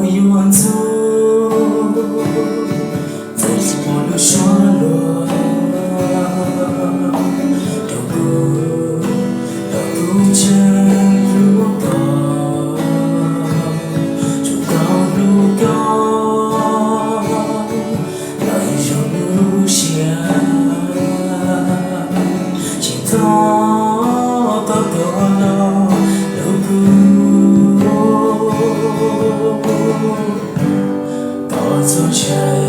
yuav ntxub, txawm tsis muaj lub suab luag rau kuv, los kuv tseem hlub koj, tsuas koj hlub koj, los zoo lub siab, tsis txhob koj koj los hlub kuv. Koj txhob ntshai,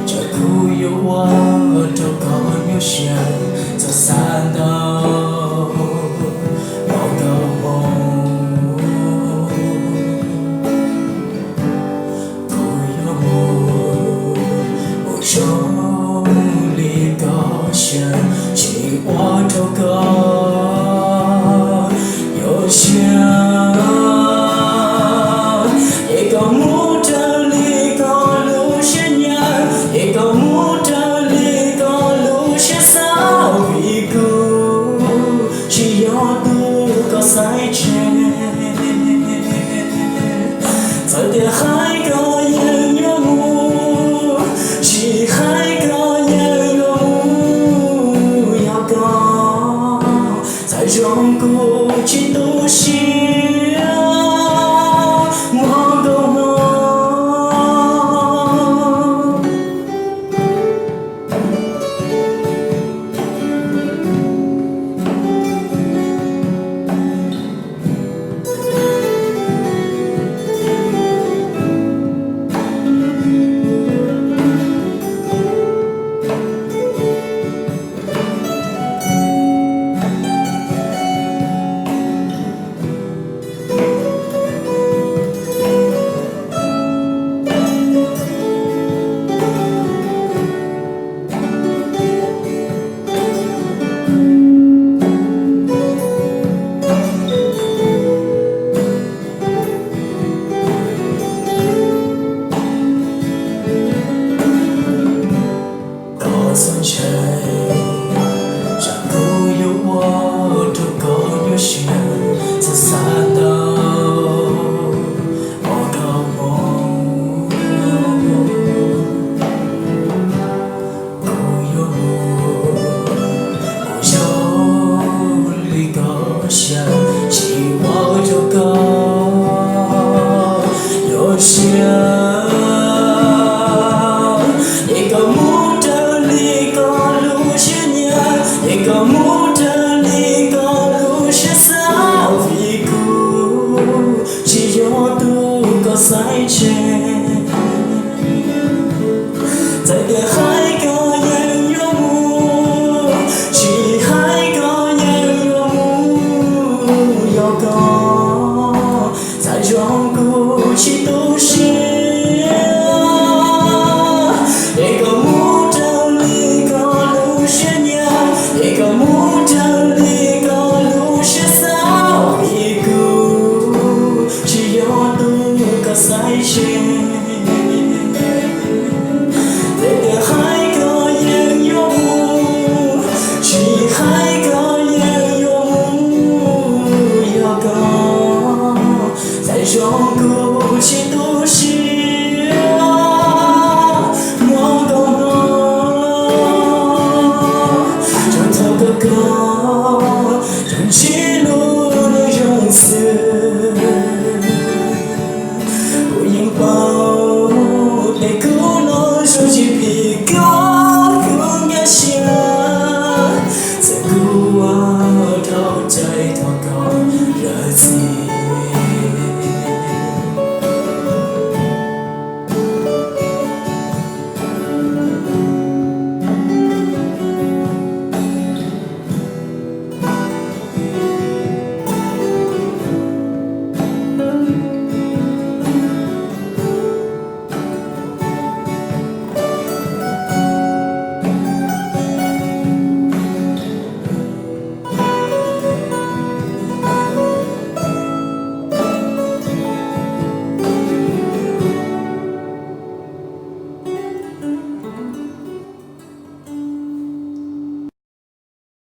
tsam kuv yuav ua rau koj nyuaj siab, txhob xav ntau, ua nkauj hmoob. Kuv yuav mus, mus zoo li koj siab, tsis ua rau koj nyuaj siab. Es koj mus raws li koj lub siab nyiam, es koj mus raws li koj lub siab xav, vim kuv tsis yog tus koj xaiv tseg. Txawm tias hais koj yeej yuav mus, tsis hais koj yeej yuav mus, yog koj txhawj zoo kuv tsis tu siab, ua nkauj hmoob. Koj txhob ntshai, tsam kuv yuav ua rau koj nyuaj siab, txhob xav ntau, ua nkauj hmoob. Kuv yuav mus, mus zoo li koj siab, tsis ua rau koj